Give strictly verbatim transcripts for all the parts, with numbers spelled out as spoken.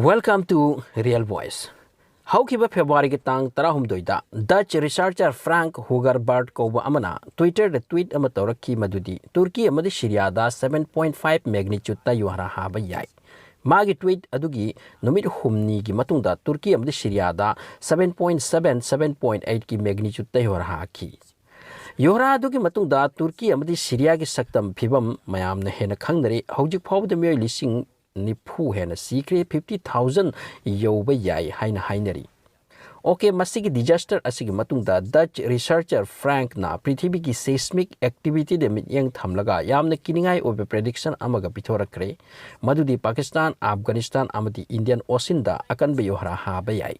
Welcome to Real Voice. ꯍꯧꯈꯤꯕ ꯐꯦꯕ꯭ꯔꯨꯋꯥꯔꯤꯒꯤ ꯇꯥꯡ ꯇꯔꯥꯍꯨꯝꯗꯣꯏꯗ Dutch researcher Frank Hoogenberg ꯀꯧꯕ ꯑꯃꯅ Twitter-ꯗ tweet ꯑꯃ ꯇꯧꯔꯛꯈꯤ, ꯃꯗꯨꯗꯤ ꯇꯨꯔꯀꯤ ꯑꯃꯗꯤ ꯁꯤꯔꯤꯌꯥꯗ seven point five magnitude-ꯇ ꯌꯣꯍꯔꯥ ꯍꯥꯕ ꯌꯥꯏ꯫ ꯃꯥꯒꯤ tweet ꯑꯗꯨꯒꯤ ꯅꯨꯃꯤꯠ ꯍꯨꯝꯅꯤꯒꯤ ꯃꯇꯨꯡꯗ ꯇꯨꯔꯀꯤ ꯑꯃꯗꯤ ꯁꯤꯔꯤꯌꯥꯗ seven point seven, seven point eight-ꯀꯤ magnitude-ꯇ ꯌꯣꯍꯔꯥ ꯍꯥꯈꯤ꯫ ꯌꯣꯍꯔꯥ ꯑꯗꯨꯒꯤ ꯃꯇꯨꯡꯗ ꯇꯨꯔꯀꯤ ꯑꯃꯗꯤ ꯁꯤꯔꯤꯌꯥꯒꯤ ꯁꯛꯇꯝ ꯐꯤꯕꯝ ꯃꯌꯥꯝꯅ ꯍꯦꯟꯅ ꯈꯪꯅꯔꯦ꯫ ꯍꯧꯖꯤꯛ ꯐꯥꯎꯕꯗ ꯃꯤꯑꯣꯏ ꯂꯤꯁꯤꯡ ꯅꯤꯐꯨ ꯍꯦꯟꯅ ꯁꯤꯈ꯭ꯔꯦ, fifty thousand ꯌꯧꯕ ꯌꯥꯏ ꯍꯥꯏꯅ ꯍꯥꯏꯅꯔꯤ꯫ OK, ꯃꯁꯤꯒꯤ disaster ꯑꯁꯤꯒꯤ ꯃꯇꯨꯡꯗ Dutch researcher Frank-ꯅ ꯄ꯭ꯔꯤꯊꯤꯕꯤꯒꯤ seismic activity-ꯗ ꯃꯤꯠꯌꯦꯡ ꯊꯝꯂꯒ ꯌꯥꯝꯅ ꯀꯤꯅꯤꯡꯉꯥꯏ ꯑꯣꯏꯕ prediction ꯑꯃꯒ ꯄꯤꯊꯣꯔꯛꯈ꯭ꯔꯦ, ꯃꯗꯨꯗꯤ ꯄꯥꯀꯤꯁꯇꯥꯟ, ꯑꯐꯒꯥꯅꯤꯁꯇꯥꯟ ꯑꯃꯗꯤ ꯏꯟꯗꯤꯌꯟ ꯑꯣꯁꯤꯟꯗ ꯑꯀꯟꯕ ꯌꯣꯍꯔꯥ ꯍꯥꯕ ꯌꯥꯏ꯫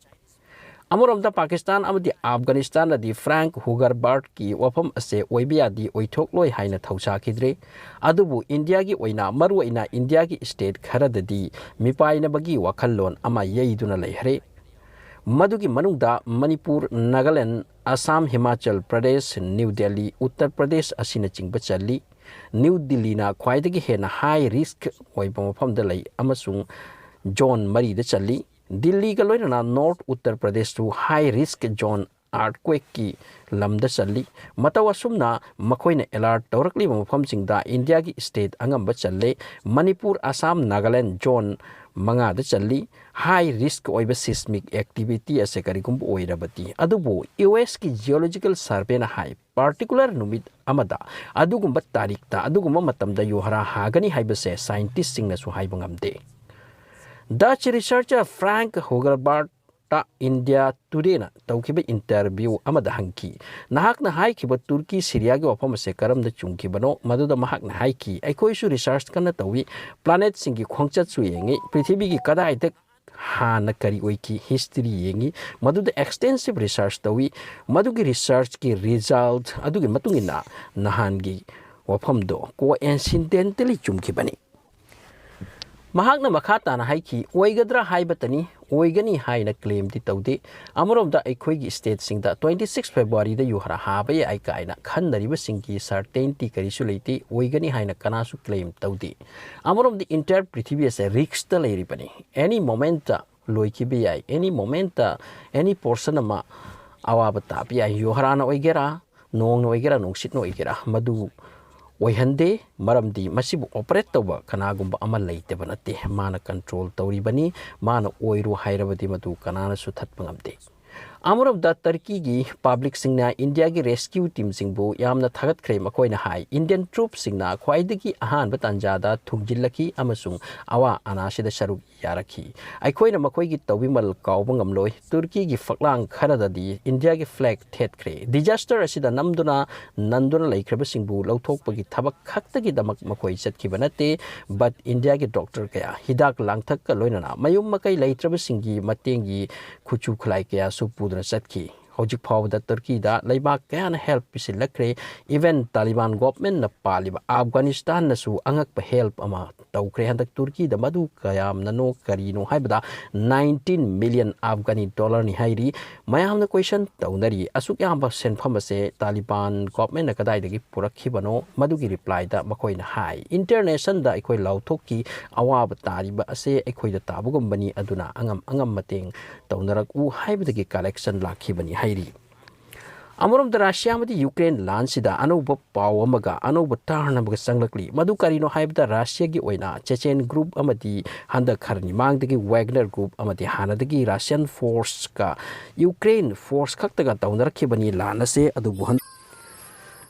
ꯑꯃꯔꯣꯝꯗ ꯄꯥꯀꯤꯁꯇꯥꯟ ꯑꯃꯗꯤ ꯑꯐꯒꯥꯅꯤꯁꯇꯥꯟꯅꯗꯤ Frank Hoogenberg-ꯀꯤ ꯋꯥꯐꯝ ꯑꯁꯦ ꯑꯣꯏꯕ ꯌꯥꯗꯤ ꯑꯣꯏꯊꯣꯛꯂꯣꯏ ꯍꯥꯏꯅ ꯊꯧꯁꯥꯈꯤꯗ꯭ꯔꯦ꯫ ꯑꯗꯨꯕꯨ ꯏꯟꯗꯤꯌꯥꯒꯤ ꯑꯣꯏꯅ, ꯃꯔꯨꯑꯣꯏꯅ ꯏꯟꯗꯤꯌꯥꯒꯤ state ꯈꯔꯗꯗꯤ ꯃꯤꯄꯥꯏꯅꯕꯒꯤ ꯋꯥꯈꯜꯂꯣꯟ ꯑꯃ ꯌꯩꯗꯨꯅ ꯂꯩꯈ꯭ꯔꯦ꯫ ꯃꯗꯨꯒꯤ ꯃꯅꯨꯡꯗ ꯃꯅꯤꯄꯨꯔ, ꯅꯥꯒꯥꯂꯦꯟ, ꯑꯁꯥꯝ, ꯍꯤꯃꯥꯆꯜ ꯄ꯭ꯔꯗꯦꯁ, ꯅ꯭ꯌꯨ ꯗꯦꯜꯂꯤ, ꯎꯠꯇꯔ ꯄ꯭ꯔꯗꯦꯁ ꯑꯁꯤꯅꯆꯤꯡꯕ ꯆꯜꯂꯤ꯫ ꯅ꯭ꯌꯨ ꯗꯤꯜꯂꯤꯅ ꯈ꯭ꯋꯥꯏꯗꯒꯤ ꯍꯦꯟꯅ high risk ꯑꯣꯏꯕ ꯃꯐꯝꯗ ꯂꯩ ꯑꯃꯁꯨꯡ zone ꯃꯔꯤꯗ ꯆꯜꯂꯤ꯫ ꯗꯤꯜꯂꯤꯒ ꯂꯣꯏꯅꯅ North Uttar ꯄ꯭ꯔꯗꯦꯁꯁꯨ high risk zone, earthquake-ꯀꯤ ꯂꯝꯗ ꯆꯜꯂꯤ꯫ ꯃꯇꯧ ꯑꯁꯨꯝꯅ ꯃꯈꯣꯏꯅ alert ꯇꯧꯔꯛꯂꯤꯕ ꯃꯐꯝꯁꯤꯡꯗ ꯏꯟꯗꯤꯌꯥꯒꯤ state ꯑꯉꯝꯕ ꯆꯜꯂꯦ꯫ ꯃꯅꯤꯄꯨꯔ, ꯑꯁꯥꯝ, ꯅꯥꯒꯥꯂꯦꯟ zone ꯃꯉꯥꯗ ꯆꯜꯂꯤ꯫ High risk ꯑꯣꯏꯕ seismic activity ꯑꯁꯦ ꯀꯔꯤꯒꯨꯝꯕ ꯑꯣꯏꯔꯕꯗꯤ, ꯑꯗꯨꯕꯨ US-ꯀꯤ Geological Survey-ꯅ ꯍꯥꯏ, particular ꯅꯨꯃꯤꯠ ꯑꯃꯗ, ꯑꯗꯨꯒꯨꯝꯕ ꯇꯥꯔꯤꯛꯇ, ꯑꯗꯨꯒꯨꯝꯕ ꯃꯇꯝꯗ ꯌꯣꯍꯔꯥ ꯍꯥꯒꯅꯤ ꯍꯥꯏꯕꯁꯦ scientist-ꯁꯤꯡꯅꯁꯨ ꯍꯥꯏꯕ ꯉꯝꯗꯦ꯫ Dutch researcher Frank Hoogenberg-ꯇ India Today-ꯅ ꯇꯧꯈꯤꯕ interview ꯑꯃꯗ ꯍꯪꯈꯤ, "ꯅꯍꯥꯛꯅ ꯍꯥꯏꯈꯤꯕ ꯇꯨꯔꯀꯤ ꯁꯤꯔꯤꯌꯥꯒꯤ ꯋꯥꯐꯝ ꯑꯁꯦ ꯀꯔꯝꯅ ꯆꯨꯝꯈꯤꯕꯅꯣ?" ꯃꯗꯨꯗ ꯃꯍꯥꯛꯅ ꯍꯥꯏꯈꯤ, "ꯑꯩꯈꯣꯏꯁꯨ research ꯀꯟꯅ ꯇꯧꯏ, planet-ꯁꯤꯡꯒꯤ ꯈꯣꯡꯆꯠꯁꯨ ꯌꯦꯡꯉꯤ, ꯄ꯭ꯔꯤꯊꯤꯕꯤꯒꯤ ꯀꯗꯥꯏꯗ ꯍꯥꯟꯅ ꯀꯔꯤ ꯑꯣꯏꯈꯤ, history ꯌꯦꯡꯉꯤ, ꯃꯗꯨꯗ extensive research ꯇꯧꯏ꯫ ꯃꯗꯨꯒꯤ research-ꯀꯤ result ꯑꯗꯨꯒꯤ ꯃꯇꯨꯡ ꯏꯟꯅ ꯅꯍꯥꯟꯒꯤ ꯋꯥꯐꯝꯗꯣ coincidentally ꯆꯨꯝꯈꯤꯕꯅꯤ"꯫ ꯃꯍꯥꯛꯅ ꯃꯈꯥ ꯇꯥꯅ ꯍꯥꯏꯈꯤ, ꯑꯣꯏꯒꯗ꯭ꯔꯥ ꯍꯥꯏꯕꯇꯅꯤ, ꯑꯣꯏꯒꯅꯤ ꯍꯥꯏꯅ claimꯗꯤ ꯇꯧꯗꯦ꯫ ꯑꯃꯔꯣꯝꯗ ꯑꯩꯈꯣꯏꯒꯤ stateꯁꯤꯡꯗ twenty six Februaryꯗ ꯌꯨꯍꯥꯔꯥ ꯍꯥꯕ ꯌꯥꯏ ꯀꯥꯏꯅ ꯈꯟꯅꯔꯤꯕꯁꯤꯡꯒꯤ certainty ꯀꯔꯤꯁꯨ ꯂꯩꯇꯦ, ꯑꯣꯏꯒꯅꯤ ꯍꯥꯏꯅ ꯀꯅꯥꯁꯨ claim ꯇꯧꯗꯦ꯫ ꯑꯃꯔꯣꯝꯗ entire ꯄ꯭ꯔꯤꯊꯤꯕꯤ ꯑꯁꯦ riskꯇ ꯂꯩꯔꯤꯕꯅꯤ꯫ Any momentꯇ ꯂꯣꯏꯈꯤꯕ ꯌꯥꯏ, any momentꯇ, any portion ꯑꯃ ꯑꯋꯥꯕ ꯇꯥꯕ ꯌꯥꯏ꯫ ꯌꯨꯍꯥꯔꯥꯅ ꯑꯣꯏꯒꯦꯔꯥ, ꯅꯣꯡꯅ ꯑꯣꯏꯒꯦꯔꯥ, ꯅꯨꯡꯁꯤꯠꯅ ꯑꯣꯏꯒꯦꯔꯥ, ꯃꯗꯨ ꯑꯣꯏꯍꯟꯗꯦ꯫ ꯃꯔꯝꯗꯤ ꯃꯁꯤꯕꯨ operate ꯇꯧꯕ ꯀꯅꯥꯒꯨꯝꯕ ꯑꯃ ꯂꯩꯇꯕ ꯅꯠꯇꯦ꯫ ꯃꯥꯅ control ꯇꯧꯔꯤꯕꯅꯤ꯫ ꯃꯥꯅ ꯑꯣꯏꯔꯣ ꯍꯥꯏꯔꯕꯗꯤ ꯃꯗꯨ ꯀꯅꯥꯅꯁꯨ ꯊꯠꯄ ꯉꯝꯗꯦ꯫ ꯑꯃꯔꯣꯝꯗ ꯇꯔꯀꯤꯒꯤ publicꯁꯤꯡꯅ ꯏꯟꯗꯤꯌꯥꯒꯤ rescue teamꯁꯤꯡꯕꯨ ꯌꯥꯝꯅ ꯊꯥꯒꯠꯈ꯭ꯔꯦ꯫ ꯃꯈꯣꯏꯅ ꯍꯥꯏ, Indian troopꯁꯤꯡꯅ ꯈ꯭ꯋꯥꯏꯗꯒꯤ ꯑꯍꯥꯟꯕ ꯇꯥꯟꯖꯥꯗ ꯊꯨꯡꯖꯤꯜꯂꯛꯈꯤ ꯑꯃꯁꯨꯡ ꯑꯋꯥ ꯑꯅꯥꯁꯤꯗ ꯁꯔꯨꯛ ꯌꯥꯔꯛꯈꯤ꯫ ꯑꯩꯈꯣꯏꯅ ꯃꯈꯣꯏꯒꯤ ꯇꯧꯕꯤꯃꯜ ꯀꯥꯎꯕ ꯉꯝꯂꯣꯏ꯫ ꯇꯨꯔꯀꯤꯒꯤ ꯐꯛꯂꯥꯡ ꯈꯔꯗꯗꯤ ꯏꯟꯗꯤꯌꯥꯒꯤ flag ꯊꯦꯠꯈ꯭ꯔꯦ꯫ Disaster ꯑꯁꯤꯗ ꯅꯝꯗꯨꯅ ꯅꯟꯗꯨꯅ ꯂꯩꯈ꯭ꯔꯕꯁꯤꯡꯕꯨ ꯂꯧꯊꯣꯛꯄꯒꯤ ꯊꯕꯛ ꯈꯛꯇꯒꯤꯗꯃꯛ ꯃꯈꯣꯏ ꯆꯠꯈꯤꯕ ꯅꯠꯇꯦ, but ꯏꯟꯗꯤꯌꯥꯒꯤ doctor ꯀꯌꯥ, ꯍꯤꯗꯥꯛ ꯂꯥꯡꯊꯛꯀ ꯂꯣꯏꯅꯅ ꯃꯌꯨꯝ ꯃꯀꯩ ꯂꯩꯇ꯭ꯔꯕꯁꯤꯡꯒꯤ ꯃꯇꯦꯡꯒꯤ ꯈꯨꯠꯁꯨ ꯈꯨꯠꯂꯥꯏ ꯀꯌꯥꯁꯨ ꯄꯨꯗꯨꯅ ꯆꯠꯈꯤ꯫ ꯍꯧꯖꯤꯛ ꯐꯥꯎꯕꯗ ꯇꯨꯔꯀꯤꯗ ꯂꯩꯕꯥꯛ ꯀꯌꯥꯅ help ꯄꯤꯁꯤꯜꯂꯛꯈ꯭ꯔꯦ꯫ Even Taliban governmentꯅ ꯄꯥꯜꯂꯤꯕ ꯑꯐꯒꯥꯅꯤꯁꯇꯥꯟꯅꯁꯨ ꯑꯉꯛꯄ help ꯑꯃ ꯇꯧꯈ꯭ꯔꯦ꯫ ꯍꯟꯗꯛ ꯇꯨꯔꯀꯤꯗ ꯃꯗꯨ ꯀꯌꯥꯝꯅꯅꯣ ꯀꯔꯤꯅꯣ ꯍꯥꯏꯕꯗ nineteen million Afghani dollarꯅꯤ ꯍꯥꯏꯔꯤ꯫ ꯃꯌꯥꯝꯅ question ꯇꯧꯅꯔꯤ, ꯑꯁꯨꯛ ꯌꯥꯝꯕ ꯁꯦꯟꯐꯝ ꯑꯁꯦ ꯇꯥꯂꯤꯕꯥꯟ governmentꯅ ꯀꯗꯥꯏꯗꯒꯤ ꯄꯨꯔꯛꯈꯤꯕꯅꯣ? ꯃꯗꯨꯒꯤ replyꯗ ꯃꯈꯣꯏꯅ ꯍꯥꯏ, internationꯗ ꯑꯩꯈꯣꯏ ꯂꯥꯎꯊꯣꯛꯈꯤ, ꯑꯋꯥꯕ ꯇꯥꯔꯤꯕ ꯑꯁꯦ ꯑꯩꯈꯣꯏꯗ ꯇꯥꯕꯒꯨꯝꯕꯅꯤ, ꯑꯗꯨꯅ ꯑꯉꯝ ꯑꯉꯝ ꯃꯇꯦꯡ ꯇꯧꯅꯔꯛꯎ ꯍꯥꯏꯕꯗꯒꯤ collection ꯂꯥꯛꯈꯤꯕꯅꯤ ꯍꯥꯏꯔꯤ꯫ ꯑꯃꯔꯣꯝꯗ ꯔꯁꯤꯌꯥ ꯑꯃꯗꯤ ꯌꯨꯀ꯭ꯔꯦꯟ ꯂꯥꯟꯁꯤꯗ ꯑꯅꯧꯕ ꯄꯥꯎ ꯑꯃꯒ ꯑꯅꯧꯕ turn ꯑꯃꯒ ꯆꯪꯂꯛꯂꯤ꯫ ꯃꯗꯨ ꯀꯔꯤꯅꯣ ꯍꯥꯏꯕꯗ ꯔꯁꯤꯌꯥꯒꯤ ꯑꯣꯏꯅ ꯆꯦꯆꯦꯟ group ꯑꯃꯗꯤ ꯍꯟꯗꯛ ꯈꯔꯅꯤ ꯃꯥꯡꯗꯒꯤ Wagner group ꯑꯃꯗꯤ ꯍꯥꯟꯅꯗꯒꯤ Russian forceꯀ ꯌꯨꯀ꯭ꯔꯦꯟ force ꯈꯛꯇꯒ ꯇꯧꯅꯔꯛꯈꯤꯕꯅꯤ ꯂꯥꯟ ꯑꯁꯦ꯫ ꯑꯗꯨꯕꯨ ꯍꯟ-,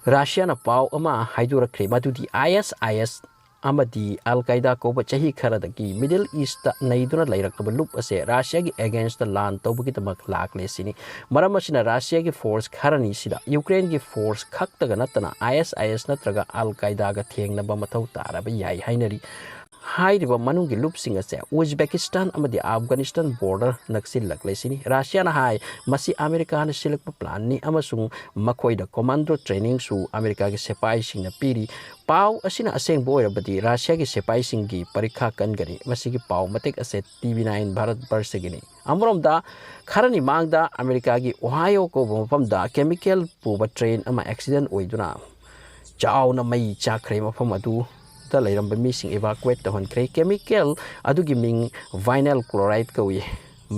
ꯔꯁꯤꯌꯥꯅ ꯄꯥꯎ ꯑꯃ ꯍꯥꯏꯗꯣꯔꯛꯈ꯭ꯔꯦ, ꯃꯗꯨꯗꯤ ISIS ꯑꯃꯗꯤ Al Qaeda ꯀꯧꯕ ꯆꯍꯤ ꯈꯔꯗꯒꯤ Middle Eastꯇ ꯅꯩꯗꯨꯅ ꯂꯩꯔꯛꯂꯕ ꯂꯨꯞ ꯑꯁꯦ ꯔꯁꯤꯌꯥꯒꯤ againstꯇ ꯂꯥꯟ ꯇꯧꯕꯒꯤꯗꯃꯛ ꯂꯥꯛꯂꯦ ꯁꯤꯅꯤ꯫ ꯃꯔꯝ ꯑꯁꯤꯅ ꯔꯁꯤꯌꯥꯒꯤ force ꯈꯔꯅꯤ ꯁꯤꯗ ꯌꯨꯀ꯭ꯔꯦꯟꯒꯤ force ꯈꯛꯇꯒ ꯅꯠꯇꯅ ISIS ꯅꯠꯇ꯭ꯔꯒ Al Qaedaꯒ ꯊꯦꯡꯅꯕ ꯃꯊꯧ ꯇꯥꯔꯕ ꯌꯥꯏ ꯍꯥꯏꯅꯔꯤ꯫ ꯍꯥꯏꯔꯤꯕ ꯃꯅꯨꯡꯒꯤ ꯂꯨꯞꯁꯤꯡ ꯑꯁꯦ ꯎꯖꯕꯦꯀꯤꯁꯇꯥꯟ ꯑꯃꯗꯤ ꯑꯐꯒꯥꯅꯤꯁꯇꯥꯟ border ꯅꯛꯁꯤꯜꯂꯛꯂꯦ ꯁꯤꯅꯤ꯫ ꯔꯁꯤꯌꯥꯅ ꯍꯥꯏ, ꯃꯁꯤ ꯑꯃꯦꯔꯤꯀꯥꯅ ꯁꯤꯜꯂꯛꯄ planꯅꯤ ꯑꯃꯁꯨꯡ ꯃꯈꯣꯏꯗ commando trainingꯁꯨ ꯑꯃꯦꯔꯤꯀꯥꯒꯤ ꯁꯤꯄꯥꯏꯁꯤꯡꯅ ꯄꯤꯔꯤ꯫ ꯄꯥꯎ ꯑꯁꯤꯅ ꯑꯁꯦꯡꯕ ꯑꯣꯏꯔꯕꯗꯤ ꯔꯁꯤꯌꯥꯒꯤ ꯁꯤꯄꯥꯏꯁꯤꯡꯒꯤ ꯄꯔꯤꯈꯥ ꯀꯟꯒꯅꯤ꯫ ꯃꯁꯤꯒꯤ ꯄꯥꯎ ꯃꯇꯦꯛ ꯑꯁꯦ ꯇꯤ ꯚꯤ ꯅꯥꯏꯟ ꯚꯥꯔꯠ ꯕꯔꯁꯒꯤꯅꯤ꯫ ꯑꯃꯔꯣꯝꯗ, ꯈꯔꯅꯤ ꯃꯥꯡꯗ ꯑꯃꯦꯔꯤꯀꯥꯒꯤ Ohio ꯀꯧꯕ ꯃꯐꯝꯗ chemical ꯄꯨꯕ train ꯑꯃ accident ꯑꯣꯏꯗꯨꯅ ꯆꯥꯎꯅ ꯃꯩ ꯆꯥꯛꯈ꯭ꯔꯦ꯫ ꯃꯐꯝ ꯑꯗꯨꯗ ꯂꯩꯔꯝꯕ ꯃꯤꯁꯤꯡ evacuate ꯇꯧꯍꯟꯈ꯭ꯔꯦ꯫ Chemical ꯑꯗꯨꯒꯤ ꯃꯤꯡ vinyl chloride ꯀꯧꯏ꯫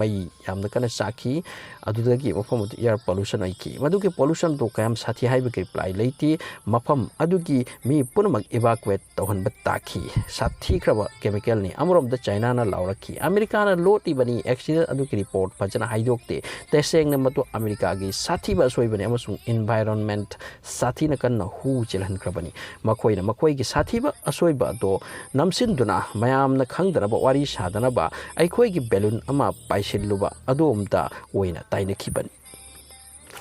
ꯃꯩ ꯌꯥꯝꯅ ꯀꯟꯅ ꯆꯥꯛꯈꯤ꯫ ꯑꯗꯨꯗꯒꯤ ꯃꯐꯝ ꯑꯗꯨ air pollution ꯑꯣꯏꯈꯤ꯫ ꯃꯗꯨꯒꯤ pollution ꯑꯗꯨ ꯀꯌꯥꯝ ꯁꯥꯊꯤ ꯍꯥꯏꯕꯒꯤ reply ꯂꯩꯇꯦ꯫ ꯃꯐꯝ ꯑꯗꯨꯒꯤ ꯃꯤ ꯄꯨꯝꯅꯃꯛ evacuate ꯇꯧꯍꯟꯕ ꯇꯥꯈꯤ꯫ ꯁꯥꯊꯤꯈ꯭ꯔꯕ chemicalꯅꯤ꯫ ꯑꯃꯔꯣꯝꯗ ꯆꯥꯏꯅꯥꯅ ꯂꯥꯎꯔꯛꯈꯤ, "ꯑꯃꯦꯔꯤꯀꯥꯅ ꯂꯣꯠꯂꯤꯕꯅꯤ, accident ꯑꯗꯨꯒꯤ report ꯐꯖꯅ ꯍꯥꯏꯗꯣꯛꯇꯦ꯫ ꯇꯁꯦꯡꯅ ꯃꯗꯨ ꯑꯃꯦꯔꯤꯀꯥꯒꯤ ꯁꯥꯊꯤꯕ ꯑꯁꯣꯏꯕꯅꯤ ꯑꯃꯁꯨꯡ environment ꯁꯥꯊꯤꯅ ꯀꯟꯅ ꯍꯨ ꯆꯦꯜꯍꯟꯈ꯭ꯔꯕꯅꯤ꯫ ꯃꯈꯣꯏꯅ ꯃꯈꯣꯏꯒꯤ ꯁꯥꯊꯤꯕ ꯑꯁꯣꯏꯕ ꯑꯗꯣ ꯅꯝꯁꯤꯟꯗꯨꯅ ꯃꯌꯥꯝꯅ ꯈꯪꯗꯅꯕ ꯋꯥꯔꯤ ꯁꯥꯗꯅꯕ ꯑꯩꯈꯣꯏꯒꯤ balloon ꯑꯃ ꯄꯥꯏꯁꯤꯜꯂꯨꯕ ꯑꯗꯣꯝꯗ ꯑꯣꯏꯅ ꯇꯥꯏꯅꯈꯤꯕꯅꯤ꯫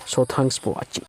So thanks for watching꯫